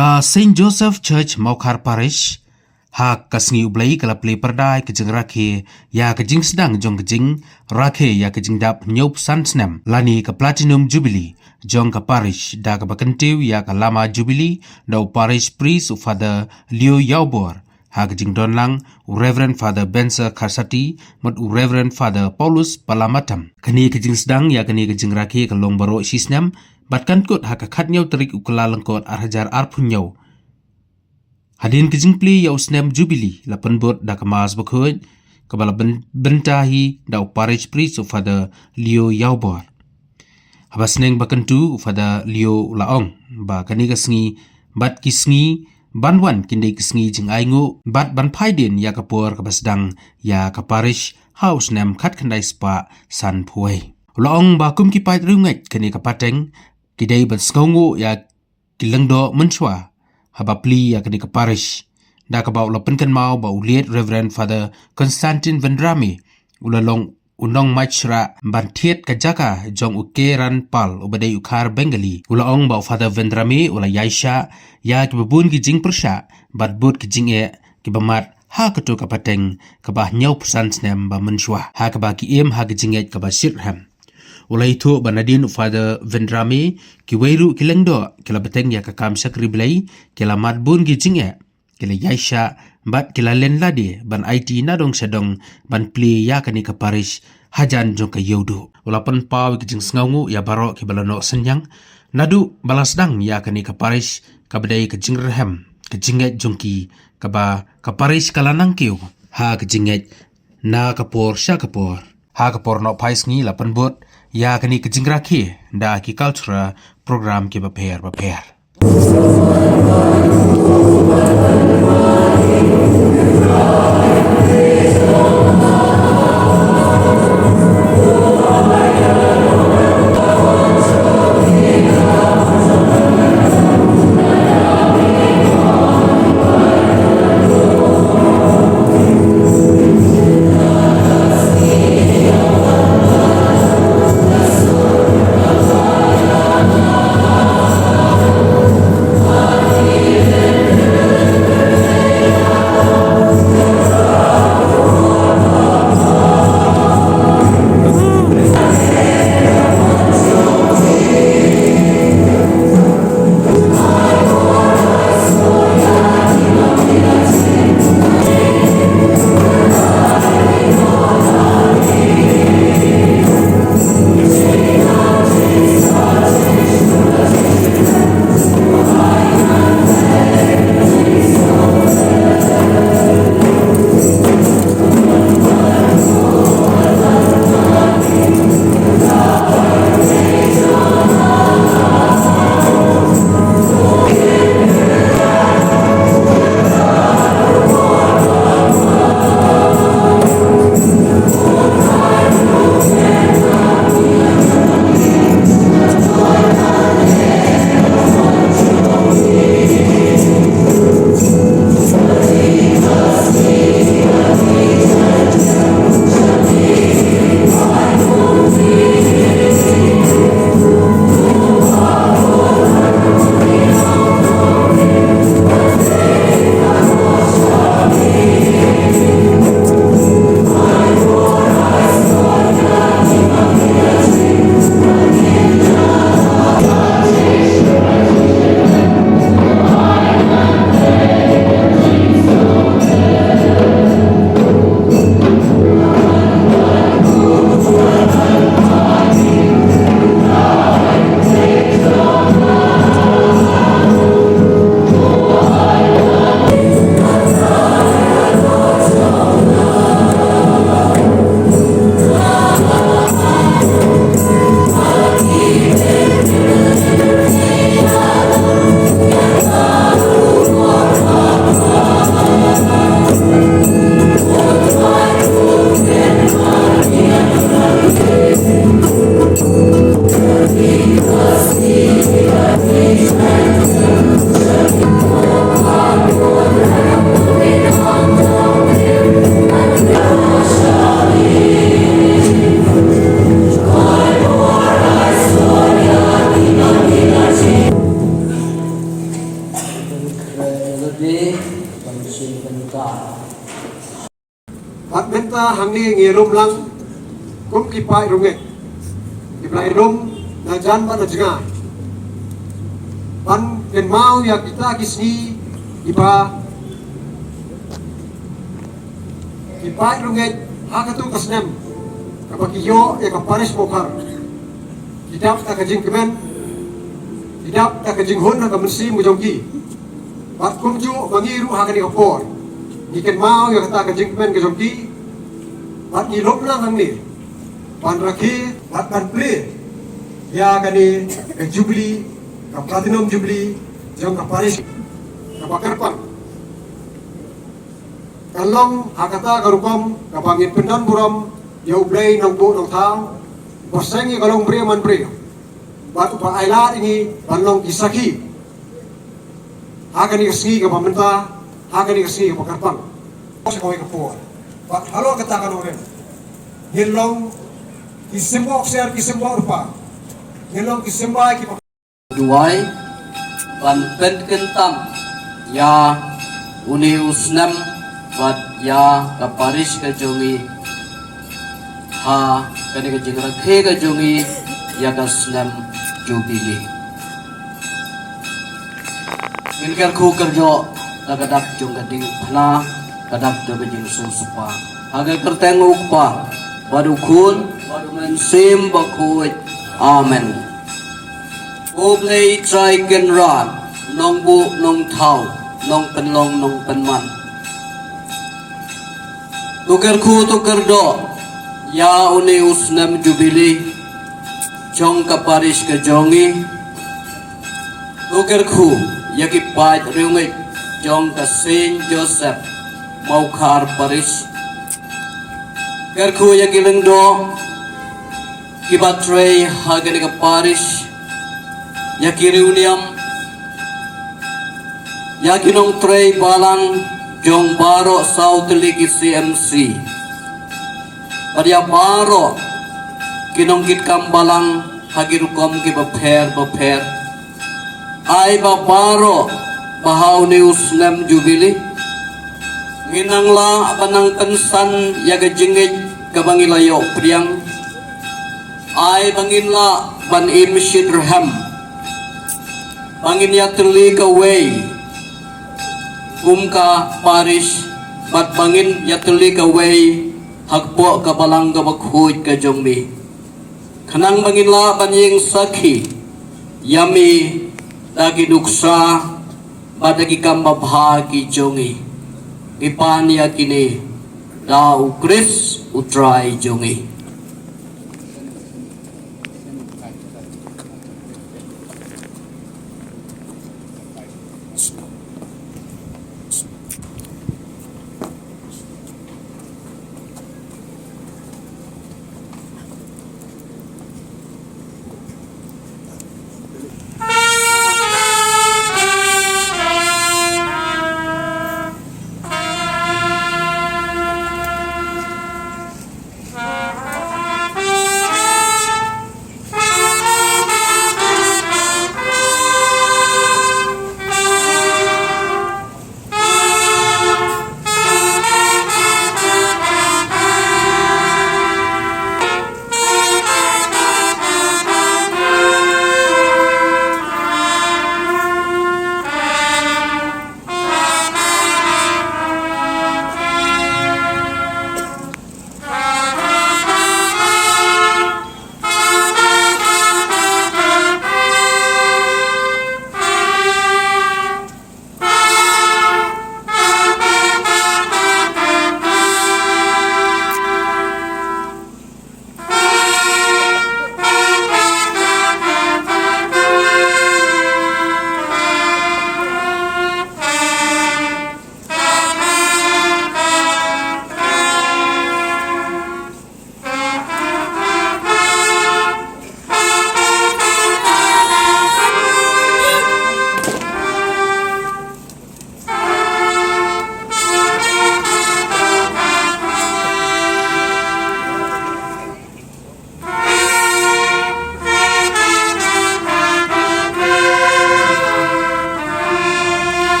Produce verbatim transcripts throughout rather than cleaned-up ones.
Ka Saint Joseph Church Mawkhar Parish ha ka sngi U Blei ka la plie pyrda ïa ka jingrakhe ïa ka jingsdang jong ka jingrakhe ïa ka jingdap hynñiewphew san snem lane ka Platinum Jubilee jong ka parish da kaba kyntiew ïa ka lama Jubilee da u Parish Priest u Father Leo Ïawbor, ha ka jingdon lang u Reverend Father Benser Kharsati bad u Reverend Father Paulus Palamatam. Kane ka jingsdang ïa kane ka jingrakhe ka long baroh shi snem bad kan kut ha ka khathynñiew tarik u Kyllalyngkot arhajar arphew hynñiew. Hadien ka jingplie ïa u snem Jubilee la pynbud da ka Mass bakhuid kaba la byn-, bynta hi da u Parish Priest u Father Leo Ïawbor. Haba sneng ba kyntu u Father Leo u la ong ba kane ka sngi bad ki sngi ban wan kin dei ki sngi jingainguh bad ban phai dien ïa ka por kaba sdang ïa ka parish ha u snem khatkhyndai spah sanphew wei. U la ong ba kum ki paid riewngeit kane ka pateng ki dei ban sngewnguh ïa ki lyngdoh mynshuwa haba plie ïa kane ka parish. Da kaba u la pynkynmaw ba u late Reverend Father Constantine Vendrame u la long u nongmait shrah ban thied ka jaka jong u Keran Pal uba dei u Khar Bengali. U la ong ba u Father Vendrame u la ïaishah ïa kiba bun ki jingpyrshah bad bud ki jingeh kiba mad ha kato ka pateng kaba hynñiewphew san snem ba mynshuwa ha kaba ki im ha ka jingngeit kaba shitrhem. U la ïathuh ba nadien u Father Vendrame kiwei ruh ki lyngdoh ki la bteng ïa ka kam shakri Blei, ki la mad bun ki jingeh, ki la ïaishah bad ki la len lade ban aiti na dong sha dong ban plie ïa kane ka parish hajan jong ka ïewduh. U la pynpaw ïa ka jingsngewnguh ïa baroh kiba la noh synñiang naduh ba la sdang ïa kane ka parish kaba dei ka jingrhem ka jingngeit jong ki, kaba ka parish ka la nangkiew ha ka jingngeit na ka por sha ka por. Ha ka por nohphai sngi la pynbud ïa kane ka jingrakhe da ki cultural program kiba pher bapher. Bad mynta hangne ngi lum lang kum ki paid riewngeit kiba la ïalum na jan bad na jngai ban kynmaw ïa kita ki sngi kiba ki paid riewngeit ha katu ka snem kaba ki ïoh ïa ka parish Mawkhar. Ki dap da ka jingkmen, ki dap da ka jinghun ha ka mynsiem ka jong ki. Bad kumjuh ma ngi ruh ha kane ka por ngi kynmaw ïa kata ka jingkmen ka jong ki. Bad ngi lum lang hangne ban rakhe bad ban plie ïa kane ka jubili, ka platinum jubili jong ka parish kaba kyrpang. Kan long ha kata ka rukom kaba ngin pyndon burom ïa U Blei Nongbuh Nongthaw, ba seng ïa ka longbriew manbriew bad uba ailad ïa ngi ban long ki sakhi ha kane ka sngi kaba mynta, ha kane ka sngi kaba kyrpang. Sa kawei ka por bad halor kata ka nongrim ngin long ki symbok ser, ki symbok rupa, ngin long ki symbai kiba duwai ban pynkyntang ïa une u snem bad ïa ka parish ka jong ngi ha kane ka jingrakhe ka jong ngi ïa ka snem jubili. Ngin kyrkhu kyrdoh da ka dak jong ka diengphna, ka dak jong ka jingsngewsynei. Ha ka kyrteng U Kpa bad U Khun bad U Mynsiem Bakhuid. Amen. U Blei Trai Kynrad, Nongbuh Nongthaw, Nongpynlong Nongpynman. To kyrkhu to kyrdoh ïa une u snem jubili jong ka parish ka jong ngi. To kyrkhu ïa ki paid riewngeit jong ka Saint Joseph Mawkhar Parish. Kyrkhu ïa ki lyngdoh kiba trei ha kane ka parish, ïa ki riewniam, ïa ki nongtrei balang jong baroh saw tylli ki C M C, bad ïa baroh ki nongkitkam balang ha ki rukom kiba pher bapher. Ai ba baroh ba ha une u snem jubili ngin nang lah ban nang pynsan ïa ka jingngeit kaba ngi la ïoh pdiang. Ai ba ngin lah ban im shitrhem, ba ngin ïatylli kawei kum ka parish, bad ba ngin ïatylli kawei hapoh ka balang kaba khuid ka jong me. Khnang ba ngin lah ban ïeng sakhi ïa me da ki nuksa bad da ki kam babha ki jong ngi. Ngi pan ïa kine da U Khrist U Trai jong ngi.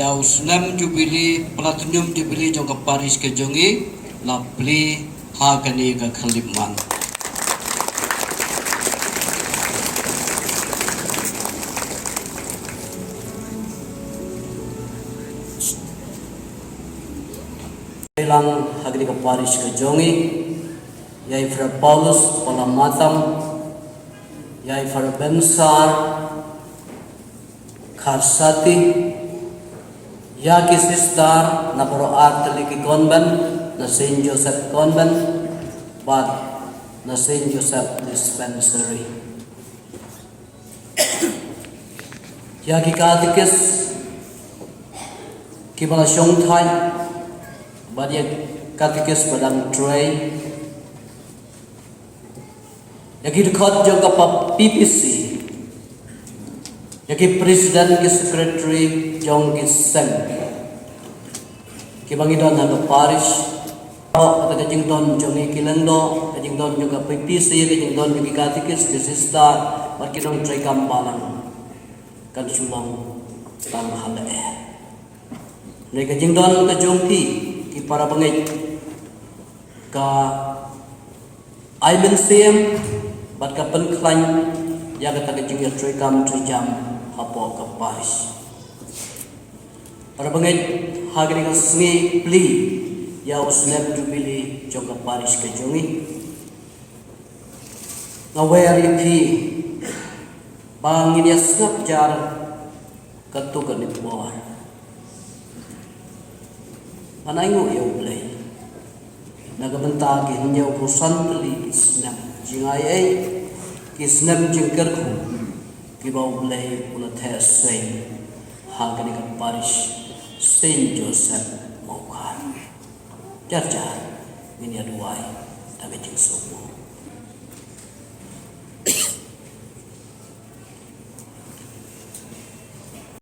Ïa u snem Jubilee, Platinum Jubilee jong ka parish ka jong ngi, la plie ha kane ka khyllipmat. Lang ha kane ka parish ka jong ngi, ïa i Father Paulus Palamatang, ïa i Father Bensar Kharsati, ïa ki sister na baroh ar tylli ki convent, na Saint Joseph Convent bad na Saint Joseph Dispensary. Ïa ki katikis kiba la shongthait bad ïa katikis ba dang trei, ïa ki dkhot jong ka P P C, ïa ki president, ki secretary jong ki seng kiba ngi don ha ka parish. Kata ka jingdon jong ngi ki lyngdoh, ka jingdon jong ka P P C, ka jingdon jong ki katikis, ki sister bad ki nongtreikam balang kan shu long tang ha leh. Hynrei ka jingdon ka jong phi ki para bangeit ka ai mynsiem bad ka pynkhlaiñ ïa kata ka jingïatreikam treikam hapoh ka parish. Para bangeit, ha kane ka sngi plie ïa u snem Jubilee jong ka parish ka jong ngi, nga wer ïa phi ba ngin ïa sngap jar katto katne por ban ainguh ïa U Blei na ka bynta ki hynñiewphew san tylli ki snem jingaiei, ki snem jingkyrkhu kiba U Blei u la theh seng ha kane ka parish Saint Joseph Mawkhar. Jar jar ngin ïa duwai da ka jingsuk.